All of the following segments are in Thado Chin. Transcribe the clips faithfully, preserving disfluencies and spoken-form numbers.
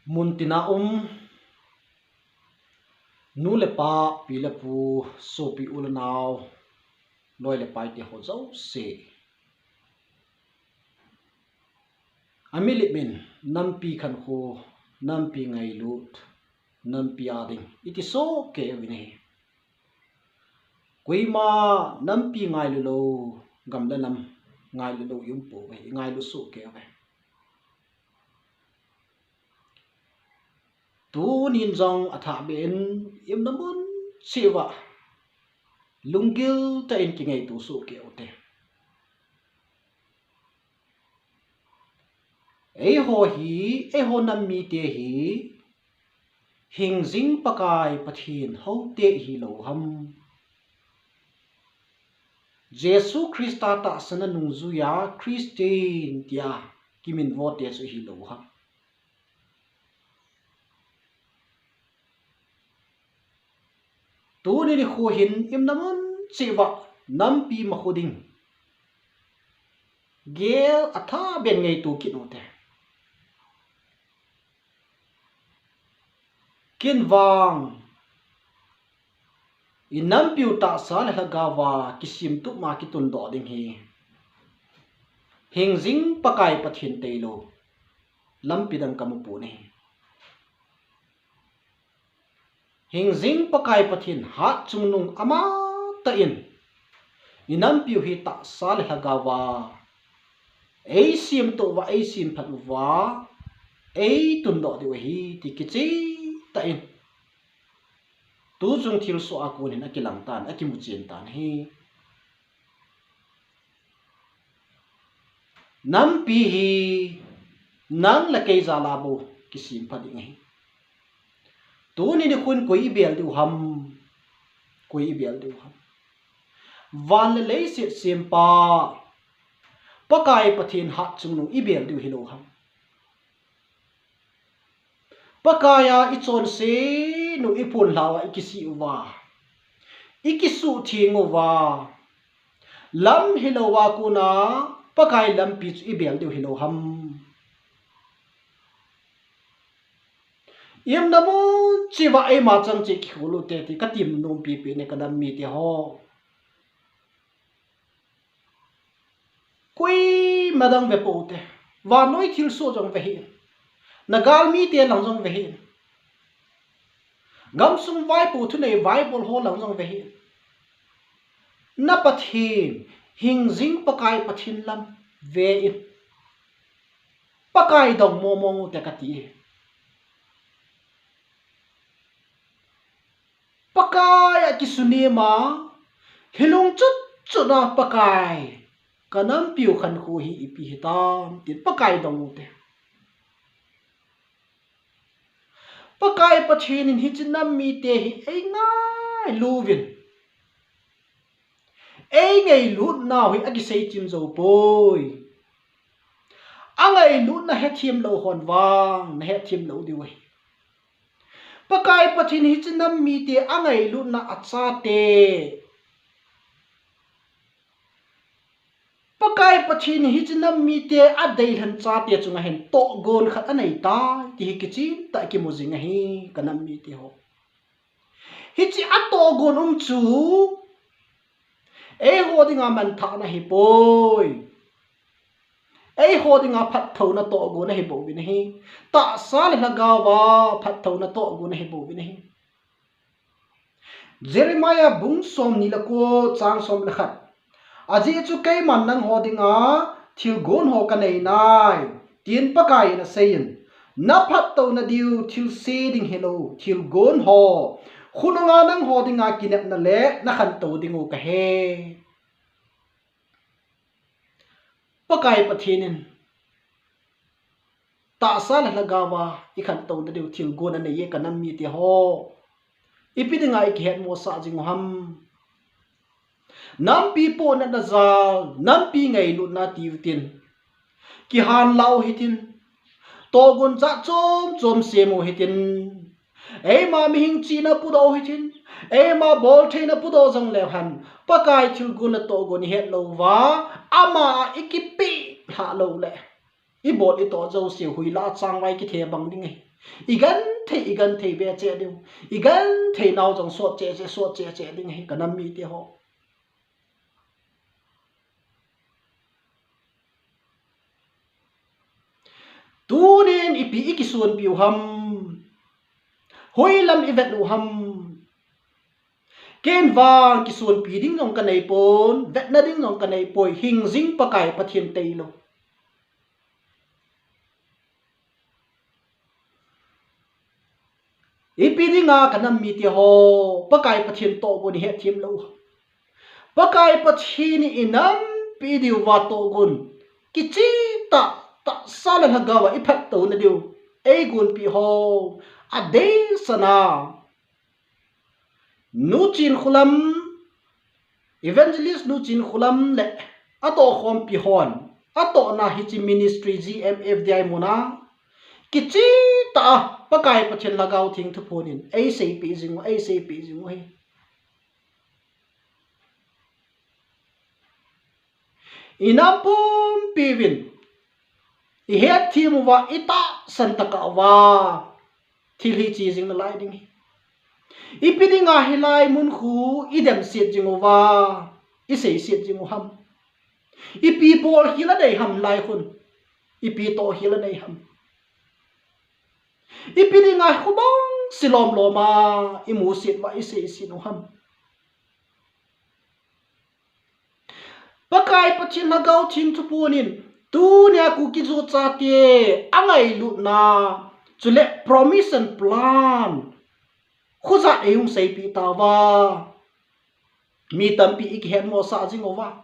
Muntina um nu le pa, pi le pu, sopi u le nao, loi le pai te ho jouse. Amilip in nampi khankho, nampi ngailut, nampi a ding iti sohkei uvin ahi. Koima nampi ngailu lou, gam le nam ngailu lou i um pouve, i ngailu sohkei uve. Tunin jong athah beh in i umna mun cheh uva lunggil tah in kingaito sohkei ute. Eiho hi, eiho nam mite hi, hingjing Pakai Pathen houte ihi lou ham? Jesu Christa tahsan a nungjuia Christian tia kiminvo te chu ihi lou ham? Tuni nikho hin i umna mun cheh uva nampi makhu ding gel athah beh in ngaito kit ute. Ken vang i nampiu tahsa le lhagao a kisemtup ma kitundoh ding hi hingjing Pakai Pathen tailou lampi dang kamu pon ahi. Hingjing Pakai Pathen hatchungnung amatah in i nampiu hi tahsa le lhagao a eisemtup uva, eisemphat uva eitundoh diu ahi ti kicheh tah in tuchung thilsoh a kon hin akilang tan, akimuchen tan ahi. Nampi hi nang le kei jal a bou kisempha ding ahi. Tuni nikho in koi ibel diu ham? Koi ibel diu ham? Van le leiset sempa Pakai Pathen hatchungnung ibel diu hilou ham? Pakaiya ichonset u, iphonlhau a ikisih uva, ikisuhtheng uva, lam hilouva kona Pakai lampi chu ibel diu hilou ham? I umna mun cheh uva eima chang cheh kikhol ute ti katem nom pipi ne kanam mite ho. Koima dang ve poute. Vannoi thilsoh jong ve hih in. Na galmite lang jong ve hih in. Gamsung vaipo thunei vaibol ho lang jong ve hih in. Na Pathen, hingjing Pakai Pathen lam ve in. Pakai dong mong mong ute kati. Pakai a kisunem a, lungchot chot a Pakai, kanampiu khankho hi ipi hitam tin Pakai dong ute. Pakai Pathen in hiche nam mite hi eingailu uvin. Eingailutnau hi akisei chim jou poi. Angailutna hethem lou hon vang nahethem lou diu ahi. Pakai Pathen hiche nam mite angailutna achate, Pakai Pathen hiche nam mite adeilhen chate chunga hin tohgon khat aneitai ti hi kichentah a kimu jing ahi, kanam mite ho. Hiche atohgon um chu eiho dinga manthahna ahipoi. Eiho dinga phatthona tohgon ahibouvin ahi. Tahsa le lhagao a phatthona tohgon ahibouvin ahi. Jeremiah bung somni le ko chang som le khat. Ajeh chu keiman nangho dinga thilgon ho kanei nai, tin Pakai in aseiyin. Naphattouna diu thilse ding hilou thilgon ho, khonunga nangho dinga kinepna le nakhantou dingu kahe. Pakai Pathen in tahsa le lhagao a ikhantouna diu thilgon aneiye kanam mite ho. Ipi dinga ikihetmosah jingu ham? Nampi pohnatna jal, nampi ngailutna tiutin, kihanlau hitin, tohgon jat chom chom semu hitin, eima mihem chihna pudoh hitin, eima boltheina pudoh jongleu hen, Pakai thilgon le tohgon ihetlouva, ama a ikipeh lhah louleh, ibol itoh jouse huilah a changvai kithebang ding ahi. I genthei, i genthei be cheh diu. I genthei nau jong sot cheh cheh, sot cheh cheh ding ahi ka nam mite ho. Tunin ipi i kisunpi u ham? Hoilam i vet u ham? Ken vang kisunpi ding jong ka nei pon, vetna ding jong ka nei poi, hing jing Pakai Pathen tailou. Ipi dinga ka nam mite ho, Pakai Pathen toh gon i hetthem lou. Pakai Pathen in i nampi diuva toh gon, kicheh tah, tahsa le lhagao a i phattou na diu, ei gonpi ho, adeisah a Nu Chinkholam, Evangelist Nu Chinkholam le atohkhompi hon, atohna hiche ministry G M F D I muna, kicheh tah a Pakai Pathen Lhagao Theng thuphon in ei seipeh jing u, ei seipeh jing u ahi. I nam pumpi uvin i hetthem uva, i tahsan tah uva, thil hi che jing nalai ding ahi. Ipi dinga hilai mun khu i demset jing uva, i seiset jing u ham? Ipi bolkhel anei ham lai khun? Ipi tohkhel anei ham? Ipi dinga khubang silom lom a i musit uva, i seiset u ham? Pakai Pathen Lhagao Theng thuphon in tunia Kuki Zo chate angailutna, chule promise and plan, khojat ei hung seipeh tauva. Mi tampi i kihetmosah jing uva.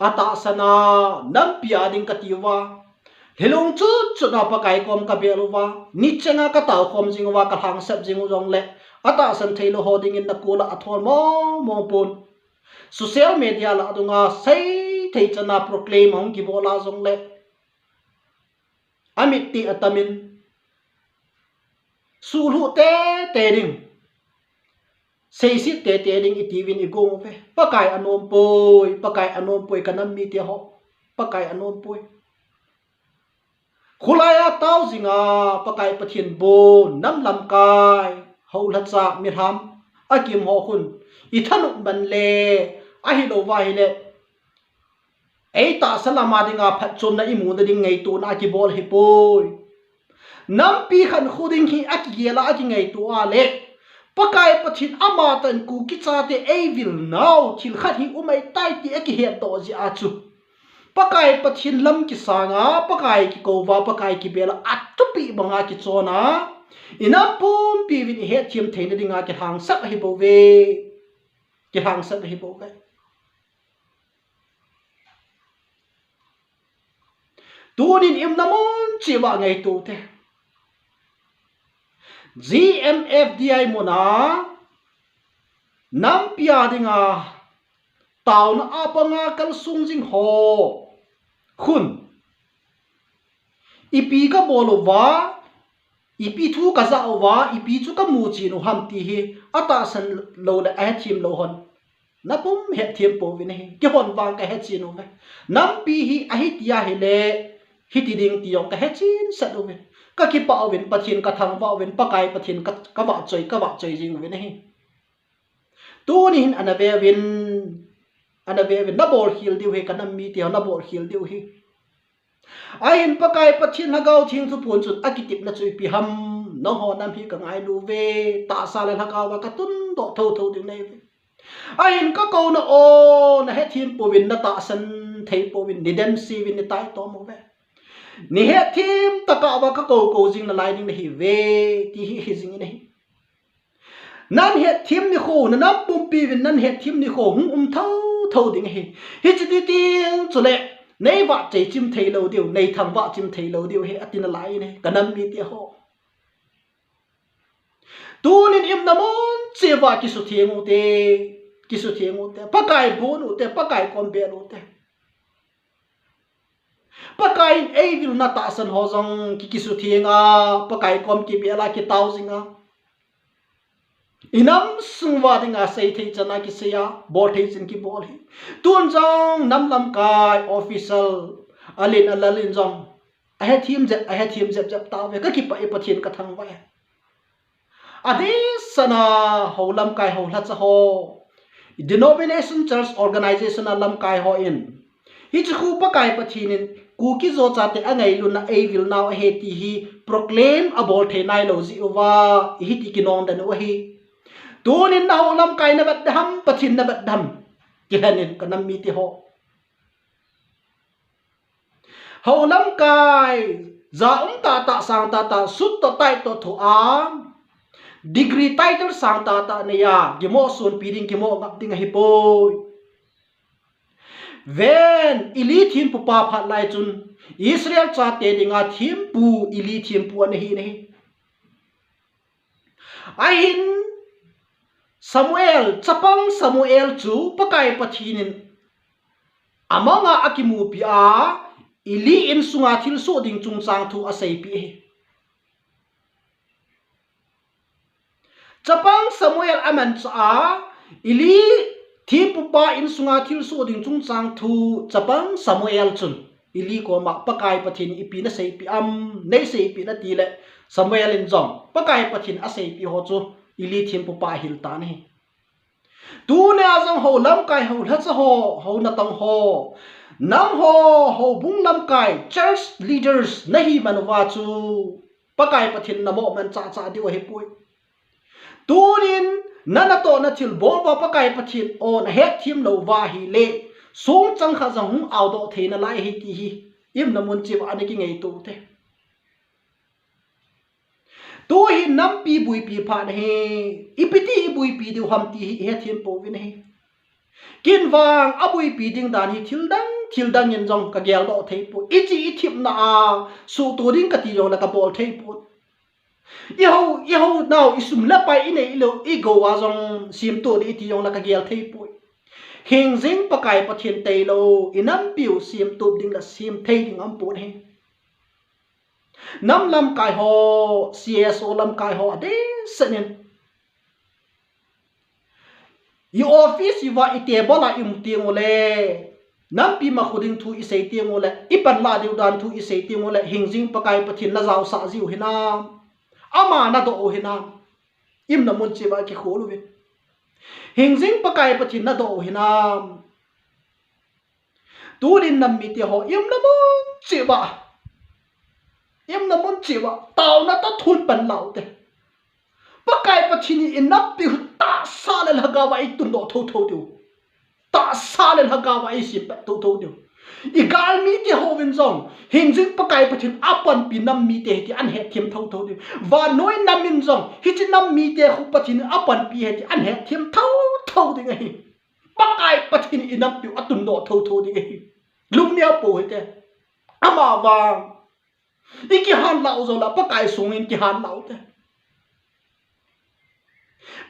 Atahsan a nampi a ding kati uva. Lhilung chut chut a Pakai kom kabel uva. Nicheng a katao khom jing uva, kalhangsap jing u jongle, atahsan theilou ho dingin nakol a athol mong mong pon. Social media lah dunga seithei chan a proclaim ahung kibol a jongle, amit ti atamin, suhlhuh tete ding, seiset tete ding itiuvin i gong uve. Pakai anom poi, Pakai anom poi, ka nam mite ho. Pakai anom poi. Khulai a tao jing a Pakai Pathen bon, nam lamkai, hou lhacha, milham, akim ho khun i thanop man le, ahilouva ahile, ei tahsa lam a dinga phatchomna i muna ding ngaitona akibol ahipoi. Nampi khankho ding hi akigel a, akingaito a le, Pakai Pathen amatah in Kuki chate eivil nau thil khat hi um ahitai ti akihetdoh jeh a chu, Pakai Pathen lam kisang a, Pakai kikou uva, Pakai kibel a, athupi banga kichon a, i nam pumpi uvin i hetthem theina dinga kilhangsap ahibouve. Kilhangsap ahibouve. Tunin i umna mun cheh uva ngaito ute. G M F D I muna nampi a dinga taona a panga kalsung jing ho khun, ipi kabol uva, ipi thu kajah uva, ipi chu kamuchen u ham ti hi atahsan lou le ahetthem lou hon napum hetthem pouvin ahi. Keihon vang kahechen uve. Nampi hi ahi ti ahile, hiti ding ti jong kahechen sat uve. Kakipah uvin, Pathen kathangvah uvin, Pakai Pathen ka, kavahchoi, kavahchoi jing uvin ahi. Tuni hin ana veuvin, ana veuvin, nabolkhel diu ahi, ka nam mite ho, nabolkhel diu ahi. Ahin Pakai Pathen Lhagao Theng thuphon chun akitepna chu ipi ham, nangho nam hi kangailu uve, tahsa le lhagao a katundoh thotho ding nahiuve. Ahin kakouna o, nahetthem pouvin, natahsan thei pouvin, nidemse uvin, nitaitom uve. Nihetthem tah uva kakou kou jing nalai ding nahiuve, ti hi hijing in ahi. Nahetthem nikho, nanam pumpi uvin nahetthem nikho hung um thotho ding ahi. Hiche ti teng chule, neivahchoi chim theilou diu, neithangvah chim theilou diu ahi, ati nalai in ahi, ka nam mite ho. Tunin i umna mun cheh uva kisutheng ute, kisutheng ute, Pakai bon ute, Pakai kom bel ute. Pakai in eivil natahsan ho jong ki, kisutheng a, Pakai kom kibel a, kitao jing a, i nam sung uva dinga seithei chan a kisei a, bolthei chan kibol ahi. Tun jong nam lamkai official, alen alal in jong Ahethem jep, ahethem jep jep tauve, kakipah e Pathen kathangvah e. Adeh sana ho lamkai ho lhacha ho, denomination church organization a lamkai hon, hiche khu Pakai Pathen in Kuki-Zo chate angailutna eivil nau ahi ti hi proclaim abol thei nailou jeh uva, hiti kinong den u ahi. Tunin naho lamkai navet dem, Pathen navet dem? Kilhen in kanam mite ho. Ho lamkai, ja um tahtah, sang tahtah, suit toh tie toh thoa, degree title sang tahtah neiya, kimoh sonpi ding, kimoh ngap ding ahipoi. Ven, Eli thempupa phat lai chun, Israel chate dinga thempu, Eli thempu ana hi nahi. Ahin Samuel, chapang Samuel chu Pakai Pathen in amanga akimupi a, Eli insunga thilsoh ding chungchang thu aseipeh ahi. Chapang Samuel amanchah a, Eli thempupa insunga thilsoh ding chungchang thu chapang Samuel chun Eli koma Pakai Pathen in ipi naseipeh am, neiseipeh natile, Samuel in jong Pakai Pathen aseipeh ho chu Eli thempupa ahil tan ahi. Tunia jong ho lamkai ho lhacha ho, ho natong ho, nangho, houbung lamkai, church leaders nahi man uva chu Pakai Pathen namoh man chahchah diu ahipoi. Tunin na natohna thilbol uva Pakai Pathen o nahetthem lou uva ahile, songchang khat jong hung aodoh thei nalai ahi ti hi, imna mun cheh uva ana kingaito ute. Tuhin nampi buipi phat ahi, ipiti ibuipi diu ham ti hi ihethem pouvin ahi. Ken vang abuipi ding dan hi thildang, thildang in jong kageldoh thei poi. Iche ithipna a suhto ding kati jongle kabol thei poi. Ihou, ihou nau, isum le pai inei lou, igou a jong semto ding iti jongle kagel thei poi. Hingjing Pakai Pathen tailou, inampiu semtup ding le sem thei ding aumpon ahi. Nam lamkai ho, C S O lamkai ho, adehset in, i office uva i table a i um tengule, nampi makhu ding thu isei tengule, ipanlah diu dan thu isei tengule, hingjing Pakai Pathen najaosah jiu hinam? Ama nadoh u hinam? Imna mun cheh uva kikhol uvin. Hingjing Pakai Pathen nadoh u hinam? Tunin nam mite ho, imna mun cheh uva, imna mun cheh uva taona toh thun panlah ute. Pakai Pathen in inampiu tahsa le lhagao a eitundoh thotho diu, tahsa le lhagao a eisempeh thotho diu. Igalmite houvin jong hingjing Pakai Pathen apanpi nam mite ahi ti ahin hetthem thotho diu. Vannoi nam in jong hiche nam mite khu Pathen in apanpi ahi ti ahin hetthem thotho ding ahi. Pakai Pathen in inampiu atundoh thotho ding ahi. Lungneo pou hite. Amavang ikihanlah u jongle Pakai songin kihanlah ute.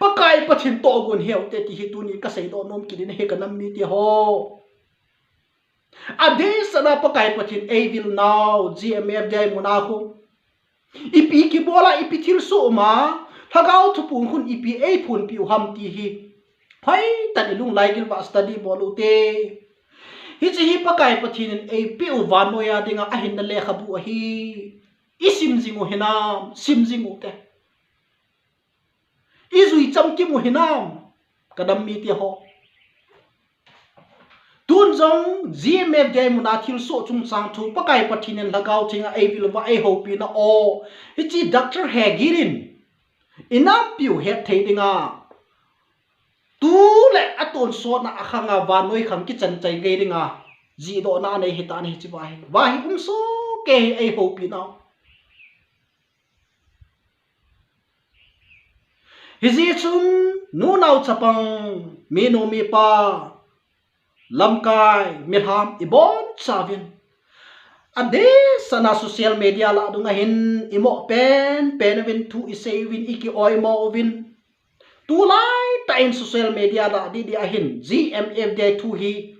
Pakai Pathen tohgon heute ti hi tuni kaseidoh nom kit in ahi, kanam mite ho. Adehset a Pakai Pathen eivil nau G M F D I muna khu ipi kibol a, ipi thilsoh um a, Lhagao Thupum khun ipi eiphonpeh u ham ti hi hoitah in ilunglai gil uva study bol ute. Hiche hi Pakai Pathen in eipeh u vannoiya dinga ahinna lekhabu ahi. Isim jing u hinam? Sim jing ute. Ijui chamkim u hinam, kanam mite ho? Tun jong G M F D I muna thilsoh chungchang thu Pakai Pathen in Lhagao Theng a eivil uva eihoupina o, hiche Doctor Hagin in inampiu hetthei dinga, tu le atonsot na akhang a vannoi khang kichan chai gei dinga jihdohna anei ahitan ahi, hiche va hi, va hi umsohkei hi eihoupina o. Hijeh chun nunao chapang, minu mipa, lamkai milham ibonchauvin, adehset a social media lah dunga hin imoh penpen uvin, thu isei uvin, ikioimo uvin. Tulaitah in social media lah didi a hin G M F D I thu hi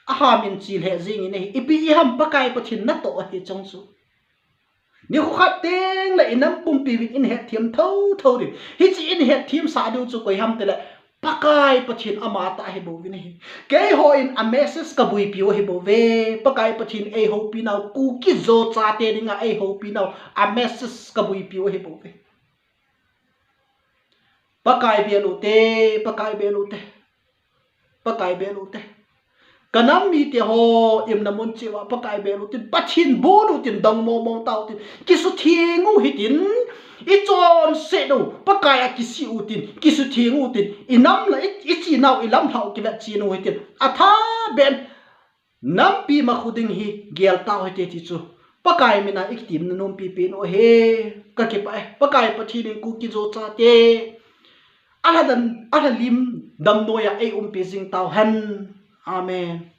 aham in chil he jing in ahi. Ipi iham, Pakai Pathen natoh ahi chang chu. Nikho khat tengle inam pumpi uvin in hetthem thotho diu. Hiche in hetthemsah diu chu koi ham tile, Pakai Pathen ama tah ahi bouvin ahi. Keiho in a message kabuipiu ahi bouve. Pakai Pathen eihoupi nau, Kuki-Zo chate dinga eihoupi nau a message kabuipiu ahi bouve. Pakai bel u te, Pakai bel u te, Pakai bel u te. Ka nam mite ho, imna mun cheh uva Pakai bel u tin, Pathen bol u tin, dong mong mong tau tin, kisutheng u hitin, i chonset u Pakai a kisih u tin, kisutheng u tin, i nam la, i, i chinau, i lamlhah u kivet chen u hitin, atha ben, nampi ma khu ding hi gel tau hite ti chu Pakai mina i kitemna nompi pen u ahi. Ka kipah e, Pakai Pathen in Kuki-Zo chate a lha dan, a lha lim damnoi a ei umpi jing tau hen. Amen.